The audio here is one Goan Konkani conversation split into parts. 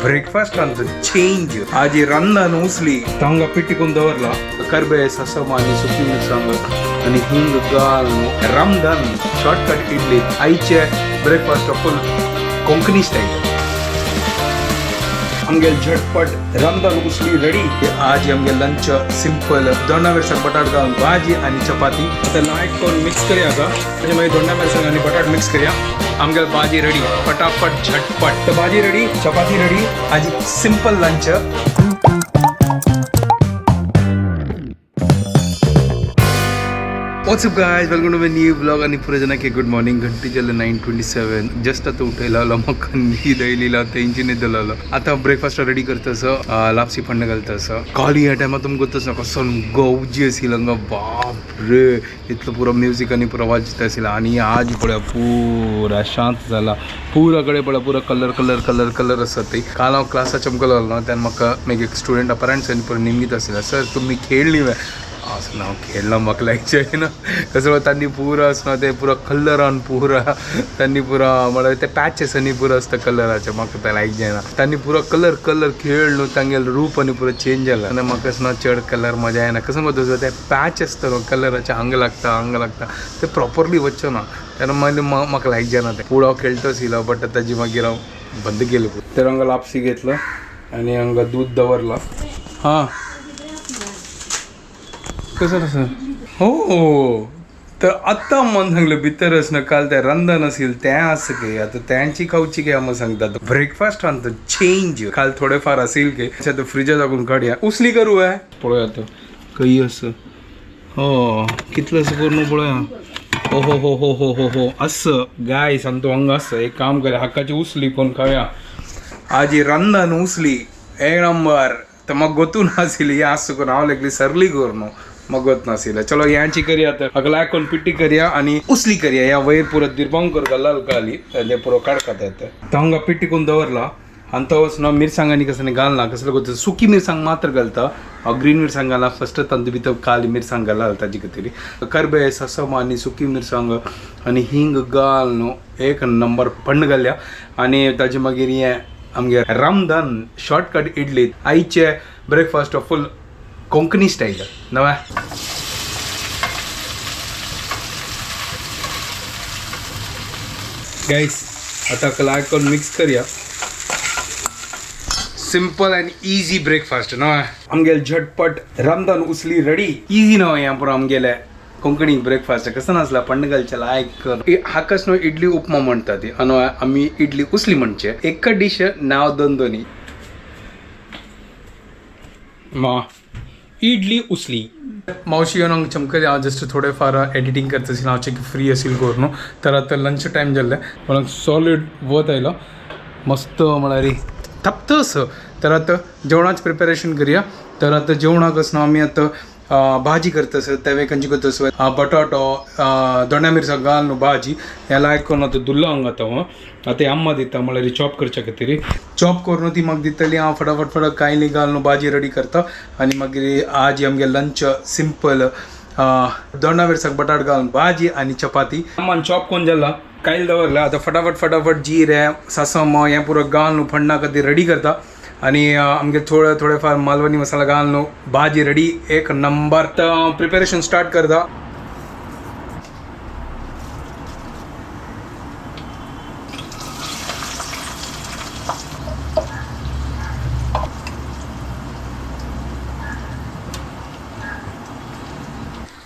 ब्रेकफास्ट ಅಂತ चेंज आजी रंदन उसली तांगा पिट्टी दवरला करबे ससम आणि सुकी मिरसांग आणि हिंग घालून रमदान शॉर्टकट इडली आईचे ब्रेकफास्ट फुल कोंकणी स्टाईल आमगे झटपट रमदान उसली रेडी. आज आमगे लंच सिंपल दोंडा मिरसांग बटाट घालून भाजी आणि चपाती. आता लायक करून मिक्स करूया का म्हणजे मागीर दोंडा मिरसांग आणि बटाट मिक्स करूया. आमगे भाजी रेडी फटाफट झटपट. तर भाजी रेडी चपाती रेडी आज simple lunch. What's up guys, welcome to my new blog. आणि पुरे की गुड मॉर्निंग. घंटी जाले 9:27. जस्ट आता उठायला आलो, म्हाका न्हीद आयली, तेंची न्हीद आलो. आता ब्रेकफास्ट रेडी करतस, लापसी फंड घालतस. काली ह्या टायमार तुमकां गोतच ना कसो गौजी आशिल्लो हांगा. बाप रे, इतलो पुरो म्युजीक आनी पुरो वाजता आशिल्लो. आनी आज पळय पुरा शांत जाला, पुरा कडेन पळय पुरो कलर कलर कलर कलर आसा. ती काल हांव क्लासा चमकलो न्हू तेन्ना म्हाका मागीर स्टुडंट पेरंट्स आनी पुरो निमगीत आशिल्लो, सर तुमी खेळ्ळी वे. असं नाव खेळणं म्हाका लायक ना कसं त्यांनी पुरा असं ते पुरा कलरान पुरा त्यांनी पुरा म्हळ्यार ते पॅचेस आनी पुरो आसता कलराचे, म्हाका ते लायक जायना. त्यांनी पुरो कलर कलर खेळ न्हू तांगेले रूप आनी पुरो चेंज जाला. आनी म्हाका असं चड कलर मजा येना. कसं म्हणतो ते पॅच आसता न्हू कलराचे, हांगा लागता हांगा लागता ते प्रॉपरली वचचो ना, तेन्ना मागीर म्हाका लायक जायना. ते फुडें हांव खेळटो आशिल्लो बट ताजी मागीर हांव बंद केलें. तर हांगा लापसी घेतलं आनी हांगा दूध दवरलां. हां कसं कसं हो तर आत्ता मन सांगलं भितरच ना काल ते रंदन असेल ते असं की आता त्यांची खावची काय आम्हाला सांगतात. ब्रेकफास्ट आणतो चेंज काल थोडेफार असेल की आता फ्रिजा टाकून काढूया उसली करू आहे पळोवया आता काही असं हो कितलं असं करून पळोवया. हो हो हो हो हो हो हो असं गाय सांगतो हांगा असं एक काम करूया, हक्काची उसली कोण खाऊया. आजी रंदन उसली एक नंबर. तर मग गोतून नाशिल्ली हे असं करून हांव लागली सरली करून मग गोत नाशिल्लें. चलो यांची करूया तर हगला कोण पिट्टी करूया आणि उसली करूया. या वयर पुरो दिरबांग कर घाला घाली ते पुरो काडकात येते. तर हांगा पिट्टी करून दवरला आणि तवच ना मिरसांग आनी कसं घालना कसं गोत सुकी मिरसांग मात्र घालता, हांव ग्रीन मिरसांग घालना. फस्ट तांतू भितर काली मिरसांग घाला ताजी खातीर करबे ससम आनी सुकी मिरसांग आनी हिंग घाल न्हू एक नंबर पंड घालया. आनी ताजे मागीर हें आमगे रमदान शॉर्टकट इडली आईचे ब्रेकफास्ट फुल कोंकणी स्टाईल नव्या. गाईस आता लायक करून मिक्स करूया. सिंपल अँड इझी ब्रेकफास्ट ना आमगेले झटपट रमदान उसली रेडी. इझी न्हय हें पुरो आमगेले कोंकणी ब्रेकफास्ट कसं नासला पंड घालचे लायक कर. हाकाच न्हू इडली उपमा म्हणटा ती आनी आमी इडली उसली म्हणचे. एक डिश नाव दोन दोन्ही मा इडली उसली. मावशी येवन हांगा चमकली. हांव जस्ट थोडेफार एडिटींग करता आशिल्लें, हांव चेक फ्री आशिल्लें करून. तर आतां लंच टायम जाल्लें म्हणून सॉलीड वत आयलो मस्त म्हळ्यार थपतस. तर आतां जेवणाचें प्रिपेरेशन करूया. तर आतां जेवणाक आसना आमी आतां भाजी करता सर तेवे खंयची करता सर बटाटो दोंड्या मिरसांग घाल न्हू भाजी हें लायक करून आतां धुल्लो हांगा आतां हांव आतां अम्मा दिता म्हळ्यार चॉप करच्या खातीर. चॉप करून ती म्हाका दितली. हांव फटाफट फटाफट कायली घाल न्हू भाजी रेडी करता. आनी मागीर आज आमगे लंच सिंपल दोंडा मिरसांग बटाट घालून भाजी आनी चपाती. अम्मान चॉप करून जाला कायल दवरला. आतां फटाफट फटाफट जिरें सासम हें पुरो घाल न्हू फण्णा खातीर रेडी करता. आणि आमगे थोडे थोडेफार मालवणी मसाला घाल न्हू भाजी रेडी एक नंबर. तर प्रिपेरेशन स्टार्ट करता.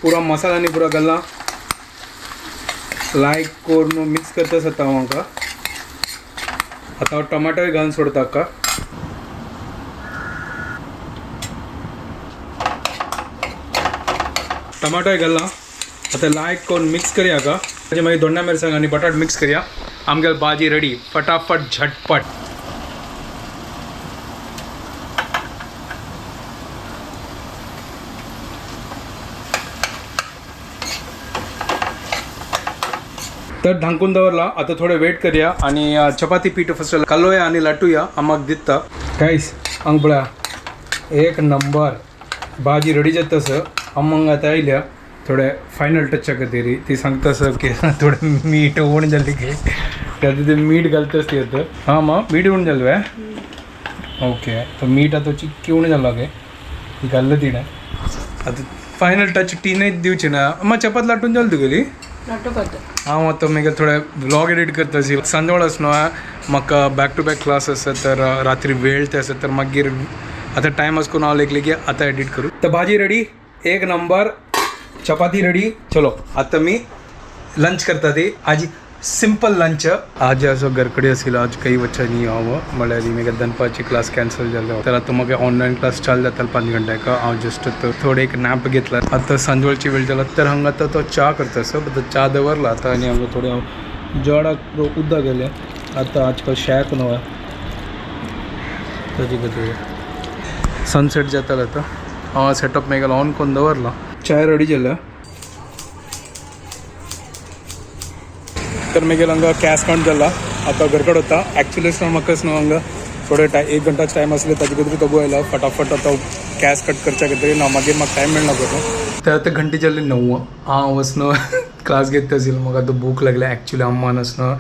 पुरा मसाला आनी पुरा घालला लायक करून मिक्स करता आतां हांव हांगा. आतां हांव टमाटोय घालून सोडता हाका. टमाटोय घालला आतां लायक करून मिक्स करूया हाका. ताजे मागीर दोंडा मिरसांग आनी बटाट मिक्स करूया. आमगेली भाजी रेडी फटाफट झटपट. तर धांकून दवरला आता थोडे वेट करूया आणि चपाती पीठ फस्ट कालोया आणि लाटूया. आमाक दिता गाईस हांगा पळया एक नंबर भाजी रेडी जाता सर. अम्मांग आतां आयल्या थोडे फायनल टचा खातीर. ती सांगता सर की थोडें मीठ उण जालें की ते आतां ते मीठ घालता ती आतां. हां मा मीठ उण जालें. ओके, तर मीठ आतां चिक्की उणें जालां गे, घाल्लें तिणें. आतां फायनल टच टिने दिवची ना. अम्मा, चपात लाटून जाली तुगेली? हांव आतां मागीर थोडे व्लॉग एडिट करता. सांजवेळ आसनो, म्हाका बॅक टू बॅक क्लास आसा, तर रात्री वेळ ते आसा, तर मागीर आतां टायम आसा करून हांव लेखले की आतां एडिट करूं. तर भाजी रेडी, एक नंबर, चपाती रेडी. चलो, आतां मी लंच करता ती. आज सिंपल लंच. आज असो घरकडे असेल, आज काही वच्चा नाही हांव. म्हळ्यार मागीर दनपारची क्लास कॅन्सल जाल्लो, तर आतां म्हाका ऑनलायन क्लास चालू जातालो 5 घंट्याक. हांव जस्ट थोडे एक नॅप घेतला. आतां सांजवेळची वेळ जाला, तर हांगा आतां तो च्या करता सर. च्या दवरला आतां आनी हांगा थोडे हांव जडाक उदक गेलें. आतां आजकाल शॅक न्हू ताजे खातीर. सनसेट जातालो आतां. हांव सेटअप मागीर ऑन करून दवरला. चाय रेडी जाल्या. तर मागीर हांगा कॅश काउंट जाला. आतां घरकड वता. ॲक्च्युली म्हाका न्हू हांगा थोडे टाय एक घंटाच टायम आसले, ताजे खातीर तो आयला फटाफट. आतां कॅश कट करच्या खातीर ना मागीर म्हाका टायम मेळना करूं. तर आतां घंटे जाल्ले 9. हांव वचनो क्लास घेत आशिल्लो, म्हाका आतां भूक लागल्या. ॲक्च्युली अम्मान आसनो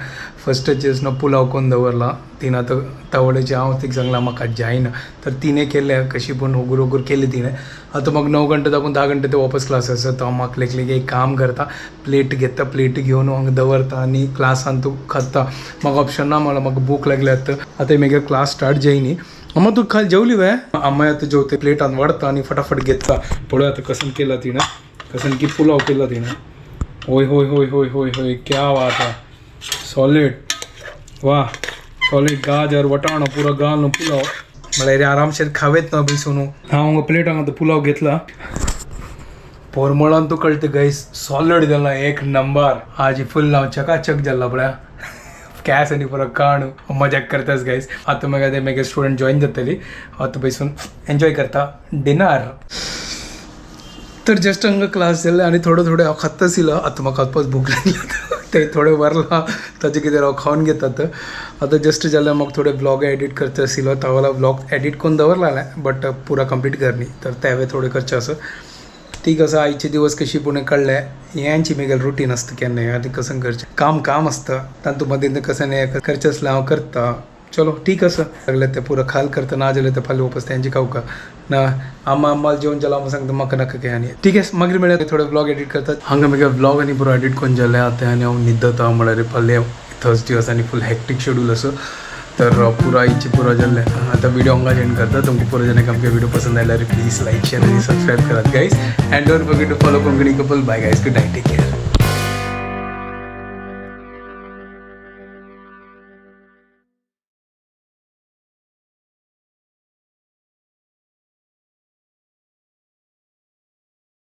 फस्टाचे आसनो पुलाव करून दवरला. तिने आतां तवळेचे हांव तिका सांगलां म्हाका जायना, तर तिणें केलें कशी पूण हुगूर हुगूर केली तिणें. आतां म्हाका 9 घंटे दाखोवन 10 घंटे ते वापस क्लास आसा. तर हांव म्हाका लेखले की एक काम करता, प्लेट घेता, प्लेट घेवन हांगा दवरता आनी क्लासान तूं खाता. म्हाका ऑप्शन ना म्हणल्यार म्हाका भूक लागली. आतां आतां मागीर क्लास स्टार्ट जायनी. अम्मा, तूं खाल जेवली वे? अम्मा आतां जेवते. प्लेटान वाडता आनी फटाफट घेता. पळय आतां कसन केला तिणें, कसन की पुलाव केला तिणें. होय होय होय होय होय होय, क्या बात है! सॉलिड, वा, सॉलिड. गाजर, वटाणो पुरो घालून पुलाव म्हळ्यार आरामशीर खावेत ना बसून. हांव प्लेट हांगा पुलाव घेतला. पोरमळान तूं कळटा गाईस, सॉलिड जाला, एक नंबर. आज फुल हांव चकाचक जाला पळया. कॅश आनी पुरो काणू मजाक करतास गाईस. आतां मागीर ते मागीर स्टुडंट जॉईन जातली. आतां बसून एन्जॉय करता डिनर. तर जस्ट हांगा क्लास जाले आनी थोडो थोडो हांव खात आशिल्लो. आतां म्हाका वचपाक भूक लागली, ते थोडे वरला ताजे कितें हांव खावन घेतात. आतां जस्ट जाल्यार म्हाका थोडे व्लॉग एडिट करता आशिल्लो. तावला व्लॉग एडिट करून दवरला, बट पुरा कंप्लीट करनी, तर ते थोडे करचे आसा. ठीक आसा. आयचे दिवस कशी पूण कळ्ळे. हेंची म्हगेलें रुटीन आसता केन्नाय आनी कसं करचें काम काम आसता, तातूंत मदीं कसं हें करचें आसलें हांव करता. चलो, ठीक आसा. सगळें ते पुरो खाल करता, ना जाल्यार ते फाल्यां वापस तेंचे खावका ना. आम्मा आम्हाला जेवण जालां, हांव सांगता म्हाका नाका काय. आनी ठीक आहे, मागीर मेळ्ळ्या. थोडे व्लॉग एडिट करतात. हांगा म्हगे व्लॉग आनी पुरो एडिट करून जालें आतां आनी हांव न्हिदता. म्हळ्यार फाल्यां थर्सडे आसा आनी फूल हेक्टीक शेड्यूल आसा, तर पुरा इच्छे पुरो जाल्लें. आतां व्हिडिओ हांगा एंड करता. तुमकां पुरो जाल्यार आमचे व्हिडिओ पसंद आयल्यार प्लीज लायक, शेअर आनी सबस्क्रायब करात guys, and don't forget to follow Konkani Couple. Bye guys, good night, take care.